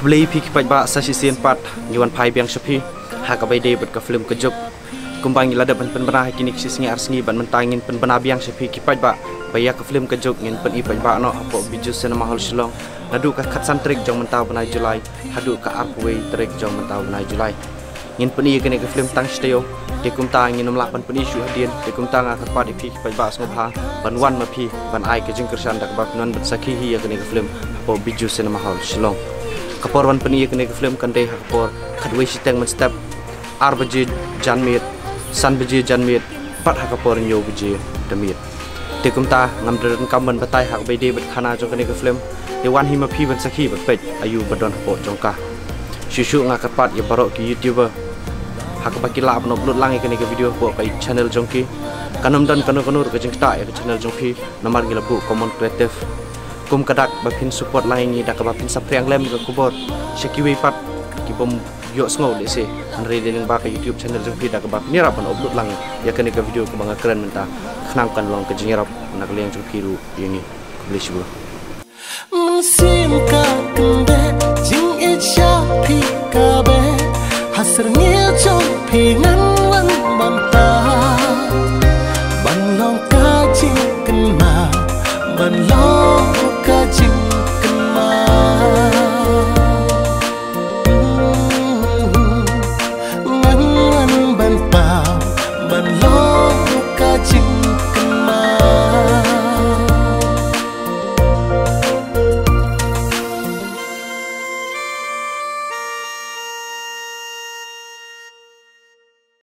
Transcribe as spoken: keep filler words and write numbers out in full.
Khublei phi ki paidbah, sa shisien pat ngi wan phai biang sha phi ha kaba ïadei bad ka film Ka Juk. Kumba ngi la dep ban pynbna ha kine ki shi sngi ar sngi, bad mynta ngin pynbna biang sha phi ki paidbah ba ïa ka film Ka Juk ngin pyni paidbah noh hapoh Bijou Cinema Hall Shillong naduh ka khatsan tarik jong mynta u bnai July haduh ka arphew wei tarik jong mynta u bnai July. Ngin pyni ïa kane ka film tang shi taïew, te kumta ngin ym lah ban pyni shuh hadien. Te kumta nga kyrpad ïa phi ki paidbah sngewbha ban wan ma phi ban ai ka jingkyrshan da kaba phin wan ban sakhi hi ïa kane ka film hapoh Bijou Cinema Hall Shillong. Ka por ban pyni ïa kane ka film kan dei ha ka por khatwei shiteng mynstep, ar baje janmiet, san baje janmiet, bad ha ka por hynñiew baje da miet. Te kumta ngam da donkam ban batai ha kaba ïadei bad khana jong kane ka film. Te wan hi ma phi ban sakhi bad peit aïu ba don hapoh jong ka. Shuh shuh nga kyrpad ïa baroh ki YouTuber ha kaba ki lah ban upload lang ïa kane ka video hapoh ka channel jong ki. Kan ym don kano kano ruh ka jingktah ïa ka channel jong phi namar ngi la buh common creative. Kum ka dak ba phin support lang ïa ngi da kaba phin saphriang lem ïa ka khubor sha kiwei pat ki bym ïohsngew lehse, hynrei dei lyngba ka YouTube channel jong phi da kaba phin ïarap ban upload lang ïa kane ka video kaba nga kren mynta, khnang kan long ka jingïarap na ka liang jong phi ruh ïa ngi. Khublei shibun. Mynsiem ka kyndeh, jingïeit sha phi ka beh, ha syrngiew jong phi ngan wan bynta, ban long ka jingkynmaw, ban long